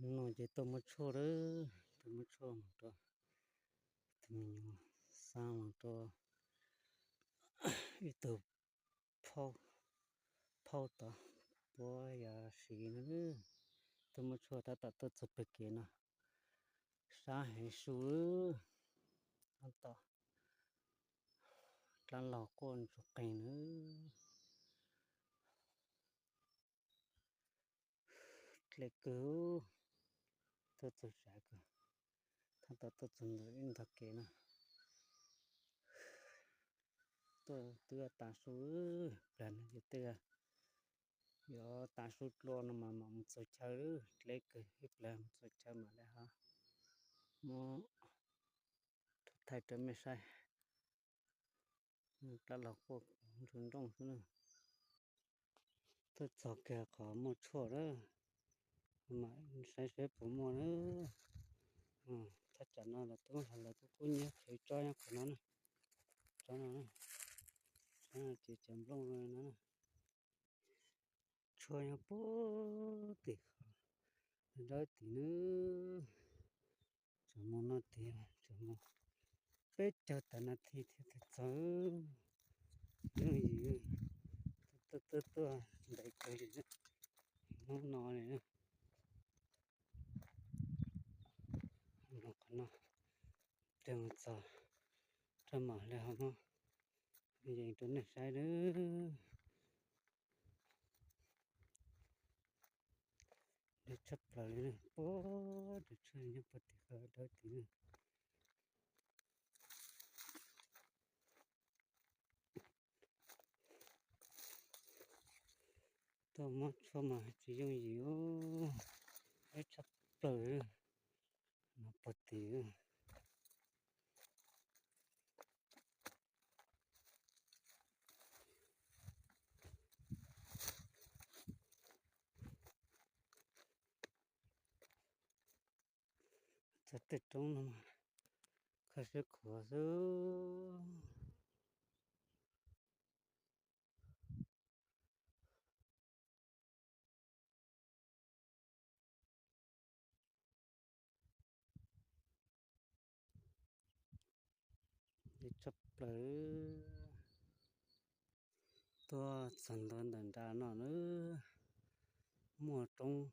Nó je tô mâ chua đaư, tô mâ chua mâ tô, tô mâ ñu sa mâ tô, ih tô phau, phau tô, pua ya si nư, tô mâ chua ta ta tô chu pe ke nó, sa he su, ăn tô, ta lo kuôn chu ke nư. Tle kơ, tơ tơ sa kơ. Tha ta tơ tơ nơ in tha ke na. Tơ tơ ta su, plan ye tơ. Yo ta su tlo na ma ma mu tơ chơ, tle kơ, plan mu tơ chơ ma le ha. Mo, thai tơ me sai. Tat lọt pô rông rông xu nơ. Tơ chok ke kho mâ chua đaư. Ma sai sai pô mâ đaư. Ơ, tha chă na la tơ ma la tơ kô nhe khơi cho yang kho na na. Cho na na. Sa na che che mlông na na. Chua yang pô ti kho. Đaư ti nư. Chua mâ na ti, chua mâ. Pê chua ta na ti ti ta chua. Nư yi. Tơ tơ tơ. Đaư kơ li nư. Nô nô li nư. Nô kho na. Tơ ma chua. Tơ ma le ha ma. Yang tơ nê sai đaư. Đaư chăp plơ li nư. Pô, đaư chăp li nư, pô ti kha đaư ti nư. Tô mâ chua ma chi yông yi ô. Đaư chăp plơ li nư. Nó pô ti. Sa tê trông nó ma. Kha se khua su. Đi chập lơ. Tua sân đơn đơn đà nó nữa. Mua trống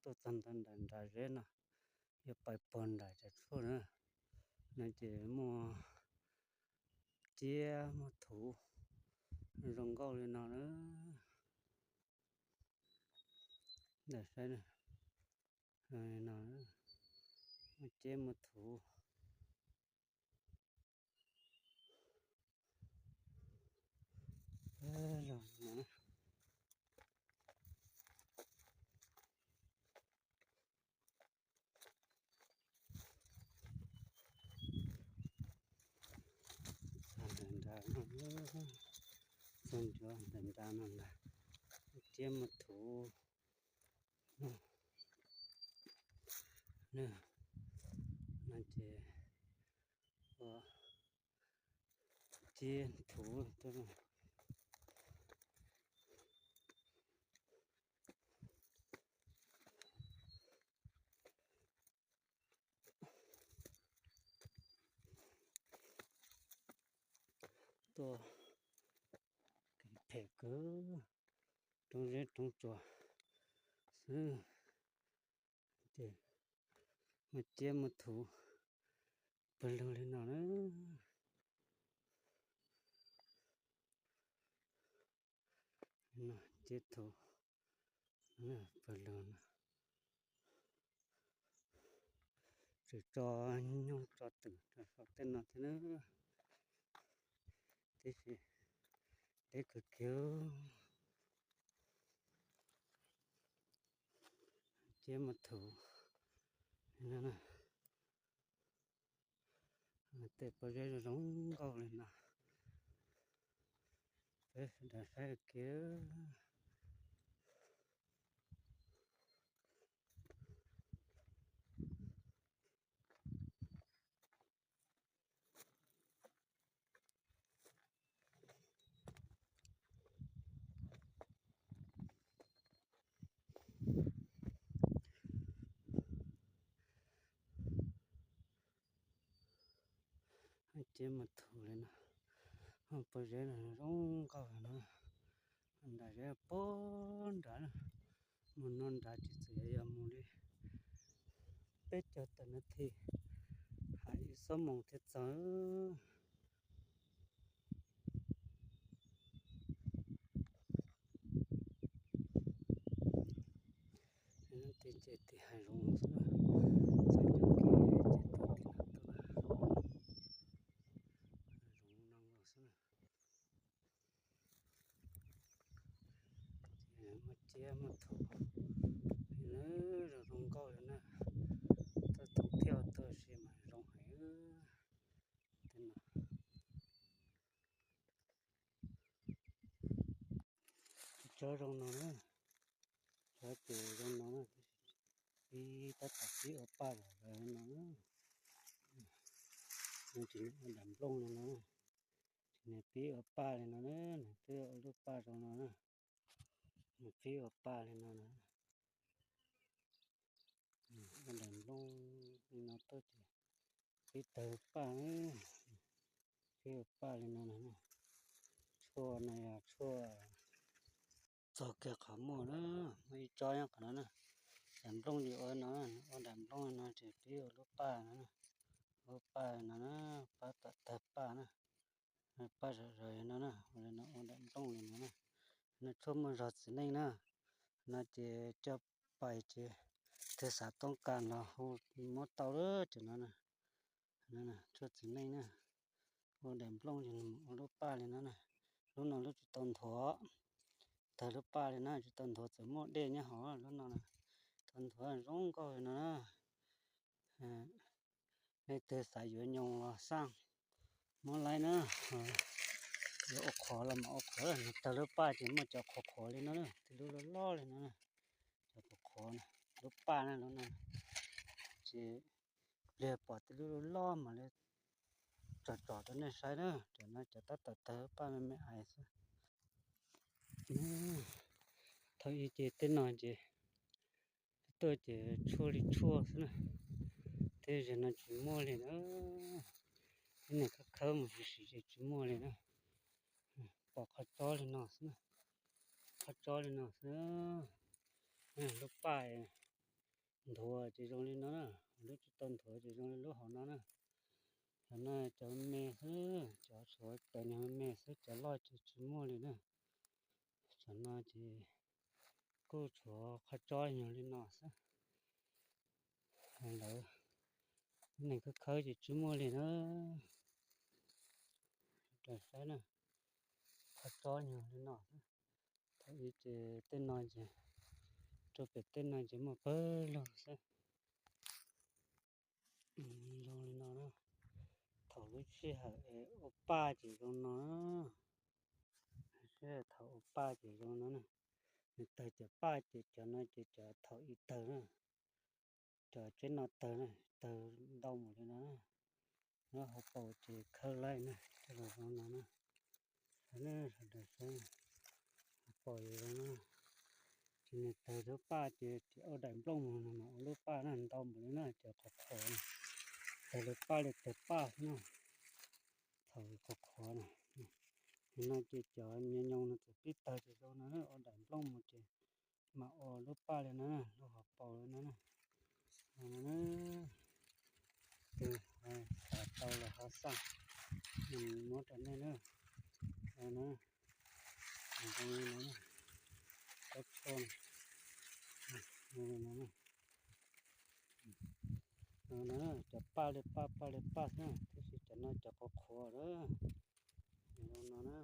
tua sân đơn đơn đà dễ nó. Yo pai pon đà chả chua nữa. Nó chỉ mua chia mua thủ. Rong gâu lên nó nữa. Đà sai nữa. Rồi nó mua chia mua thủ. Ơ, rồi nó. Sân đàn đà nó, sân chúa đàn đà nó là chia một thủ. Nó, nó, nó chia, ờ, chia thủ tôi. Tua, kì phê kơ, trông dế trông chua. Sư, dê, mă chia mă thủ, pă lơ lê nọ nơ. Nọ, chia thủ. Nơ, pă lơ nơ. Sư cho nhung cho tử, cho sọ tên nọ thế nơ. Thế thì, thế cứ kiểu. Chia mă thủ. Nơ nơ. Tê pă dê rông gâu lê nơ. Tê đà sai kia. ເຈັບມາຖູເລີຍນະ. ເຮົາໄປເຮັດລົງເກົ່ານະ. ອັນໃດແລ້ວປົນດານະ. ໝົນນອນດາຈິດເສຍຢາໝູ່ເລີຍ. ເປັດຈະຕະນາທີ ຫາອີກຊົ່ວໂມງເທັດເຊີ. ເຫັນຕີເຈຕີໃຫ້ລົງຊັ້ນນະ. ໃສ່ຈັກກີເຈຕົວຕີນຕົວ ລົງນັ່ງເອົາຊັ້ນນະ. ເອີ ມາເຈຍມາຖູເດີ ລົງເກົ່າຢູ່ນະ. ຕົວທ່ອງທ່ຽວຕົວຊິມາລົງໃຫ້ເອີ ເຕັມນະ. ຈອດລົງນອນເດີ ຈອດເຈລົງນອນເດີ. ປີຕາຕາປີໂອປ້າເລີຍນອນເດີ. ມັນຊິເອົາດຳລົງເລີຍນອນເດີ. ນີ້ປີໂອປ້າເລີຍນອນເດີ. ນີ້ເຕີໂອລູກປ້າລົງນອນເດີ. ນີ້ປີໂອປ້າເລີຍນອນເດີ. ນີ້ເອົາດຳລົງເລີຍນອນເຕີ. ປີເຕີປ້າເອີຍ ປີໂອປ້າເລີຍນອນເດີ. ຊົ່ວນະ ຊົ່ວ ຈອກແກະຂາໝູ່ເດີ. ມາອີຈອຍຫຍັງຂະໜາດນັ້ນນະ. ແດມລົງຢູ່ເອີນະ ໂອແດມລົງນະ. ເຈປີໂອລູກປ້ານະ ໂອປ້ານະ ປ້າຕະເຕີປ້ານະ ປ້າເລີຍນະ ໂອແດມລົງນະ. ນະ ຊົມມາຈອດຊິເນັງນະ ນະ ເຈຈະໄປເຈ ເທສາຕ້ອງການລະ ໂຫ ໝົດເຕົາເລີຍເຈົ້ານະ. ນັ້ນນະ ຈອດຊິເນັງນະ. ໂອແດມລົງຢູ່ ໂອລູກປ້າເລີຍນະ. ລູກນ້ອງລູກຈຸຕອນຖົວ ເຕີລູກປ້າເລີຍນະ. ຈຸຕອນຖົວຈະໝົດເດ້ຍະຫໍ ລູກນ້ອງນະ. ຕອນຖົວລົງກໍເລີຍນະ. ເອີ ໃນເຕີສາຍຢູ່ຍົງລະສ້າງໝໍໄລນະ. ເອີ ດຽວເອົາຂໍລະມາເອົາຂໍ ເຕີລູກປ້າຈະມາຈອກຂໍຂໍເລີຍນະ. ເຕີລູກຫຼໍ່ໆເລີຍນະ. ຈອກຂໍຂໍນະ ລູກປ້ານະ ລູກນັ້ນ ເຈ ເລຍປອດຕິລຸລ້ອມມາເລີຍ ຈອດໆ ຕົວນີ້ໃສ່ເດີ. ຈອດນະ ຈະຕັດຕະເຕີປ້າແມ່ໆ ອາຍຊະ. ອື ເທົ່າອີເຈເຕັ້ນນອນເຈ ຕົວເຈຊົ່ວລິຊົ່ວຊະນະ. ເຕຈະນອນຈິມົວເລີຍນະ. ນີ້ນະ ຄັກເຄີມຊິຊິຈິມົວເລີຍນະ. ປອກຂະຈອເລີຍນອນຊະນະ ຂະຈອເລີຍນອນຊະ. ເອີ ລູກປ້າ ຖົວຈະລົງເລີຍນອນນະ. ລູກຈະຕ້ອນຖົວຈະລົງເລີຍ ລູກເຮົານອນນະ. ຈະນອນຈະແມ່ເອີ ຈະສວຍແປນຍັງແມ່ເອີ ຈະລອຍຈະຈິມົວເລີຍນະ. ຈະນອນຈະກູ້ຖົວຂະຈອຍັງເລີຍນອນຊະ. ເອົາລະ ນີ້ຄືເຄີາຈະຈິມົວເລີຍນະ. ໄດ້ໃສ່ນະ ຂະຈອຍັງເລີຍນອນ. ເທົ່າອີເຈເຕັ້ນນອນເຈ ໂຕເປັດເຕັ້ນນອນເຈ ມາເປີດລົງຊະ. ອືມ ລົງເລີຍນອນນະ. ເຖົ້າລູກຊິຫາເອ ໂອປ້າເຈລົງນອນນະ. ຊິເຖົ້າໂອປ້າເຈລົງນອນນະ. ເຕີຈະປ້າເຈ ຈະນອນເຈ ຈະເຖົ້າອີເຕີນະ. ຈະເຈັດນອນເຕີນະ ເຕີເດົາໝົດເລີຍນະ. ແລ້ວເຮົາເປົ່າເຈເຄີາໄລ່ນະ ຈະລົງນອນນະ. ອັນນັ້ນເຮົາໄດ້ໃຊ້ເປົ່າຢູ່ແລ້ວນະ. ທີນີ້ເຕີເດີປ້າເຈ ເອົາໄດ້ບລັອງມານະ ເອົາລູກປ້ານັ້ນເດົາໝົດເລີຍນະ. ຈະຂໍຂໍນະ ເຕີເດີປ້າເລີຍ ເຕີປ້ານະ ເຖົ້າຂໍຂໍນະ. ນີ້ນະ ຈະຈະຍອງນະ ຈະປິດເຕີຈະລົງນະ ເອົາໄດ້ບລັອງມາເຈ ມາເອົາລູກປ້າເລີຍນະ ລູກເຮົາເປົ່າເລີຍນະ. ອັນນັ້ນນະ ເອີ ສາເຕົາລະເຮົາສ້າງ ມັນໝົດອັນນີ້ນະ. ເອົານະ ເອົານະ ຈັບຊອນ ເອົານະ ເອົານະ ຈະປ້າເລີຍ ປ້າ ປ້າເລີຍ ປ້ານະ. ທີ່ຊິຈະນອນຈະຂໍຂໍເດີ ເອົານະ.